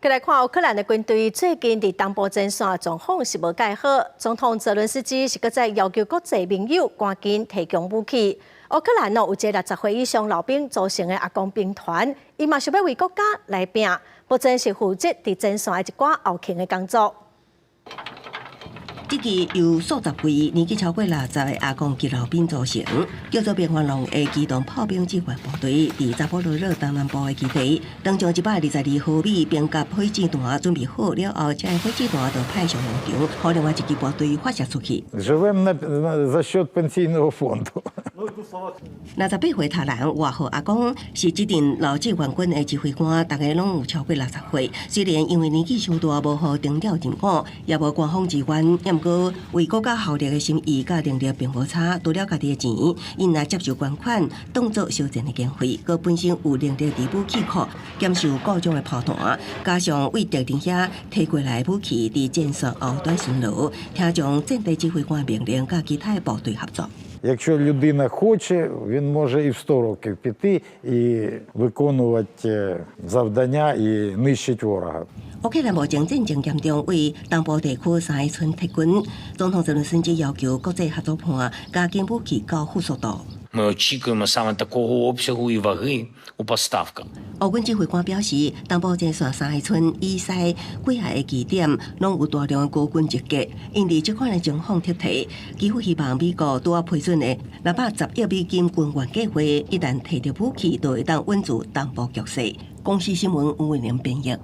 閣來看烏克蘭的軍隊最近佇東部前線狀況是無蓋好，總統澤倫斯基是閣再要求國際盟友趕緊提供武器。烏克蘭哦有一个60歲以上老兵組成的阿公兵團，伊嘛想欲為國家來拼，目前是負責佇前線的一寡後勤的工作。這支由數十位年紀超過60的阿公級老兵組成，叫做變幻龍的機動炮兵志願部隊，佇扎波羅熱東南部的基地，當將122毫米平甲火箭彈準備好了後，這个火箭彈就派上用場，予另外一支部隊發射出去。 Живемо за счет пенсійного фонду. 68歲塔蘭外號阿公，是這陣老志願軍的指揮官，逐个攏有超過60歲。雖然因為年紀傷大，無予徵調入伍，也無官方志願，毋過為國家效力的心意佮能力並無差。除了家己的錢，𪜶也接受捐款，當做修戰的經費。閣本身有能力佇武器庫檢修各種的炮彈，加上為敵人遐提過來的武器，佇戰線後端巡邏，聽從戰地指揮官命令，佮其他的部隊合作。 Якщо людина хоче, він може і в 100 років піти і виконувати завдання і нищити ворога. 烏克蘭目前戰爭嚴重，為東部地區三个村撤軍。總統澤倫斯基要求國際合作伴加緊武器交付速度。 Ми очікуємо саме такого обсягу і ваги у поставках. 烏軍指揮官表示，東部前線三个村以西幾下个據點，攏有大量的高軍集結，𪜶佇這款的情況撤退，基輔希望美國拄仔批准的610億美金軍援計劃，一旦提著武器，就會當穩住東部局勢。公視新聞吳偉玲編譯。